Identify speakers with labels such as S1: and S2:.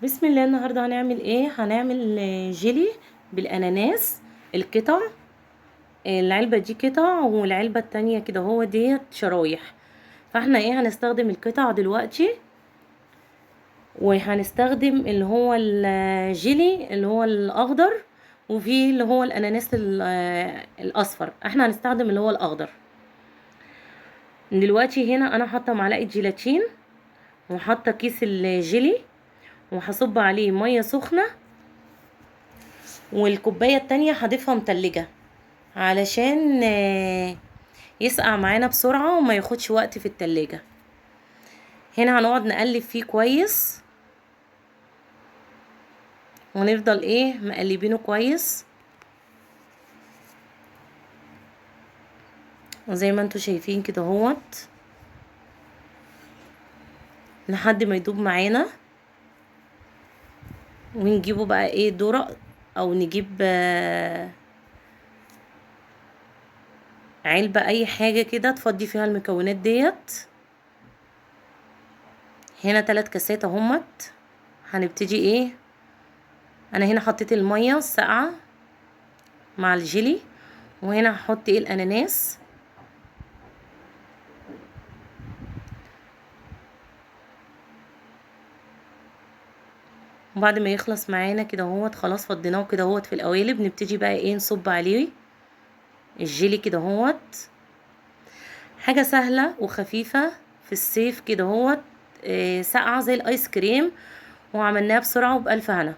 S1: بسم الله. النهارده هنعمل ايه؟ هنعمل جيلي بالاناناس. القطع، العلبة دي قطع والعلبه التانية كده هو ديت شرايح. فاحنا ايه هنستخدم القطع دلوقتي، وهنستخدم اللي هو الجيلي اللي هو الاخضر، وفي اللي هو الاناناس الاصفر. احنا هنستخدم اللي هو الاخضر دلوقتي. هنا انا حاطه معلقه جيلاتين وحاطه كيس الجيلي، وهصب عليه مية سخنة، والكوبايه التانية هضيفها متلجه علشان يسقع معانا بسرعة وما ياخدش وقت في التلاجة. هنا هنقعد نقلب فيه كويس، ونفضل ايه مقلبينه كويس، وزي ما انتوا شايفين كده اهوت لحد ما يدوب معانا. ونجيبه بقى ايه درق، او نجيب علبة اي حاجة كده تفضي فيها المكونات ديت. هنا 3 كاسات اهمت. هنبتدي ايه، انا هنا حطيت المية الساقعة مع الجيلي، وهنا هحط ايه الاناناس. وبعد ما يخلص معانا كده اهوت خلاص فضيناه كده اهوت في القوالب، نبتدي بقى ايه نصب عليه الجيلي كده اهوت. حاجة سهلة وخفيفة في الصيف كده اهوت، ساقعة زي الايس كريم، وعملناها بسرعة وبألف هنا.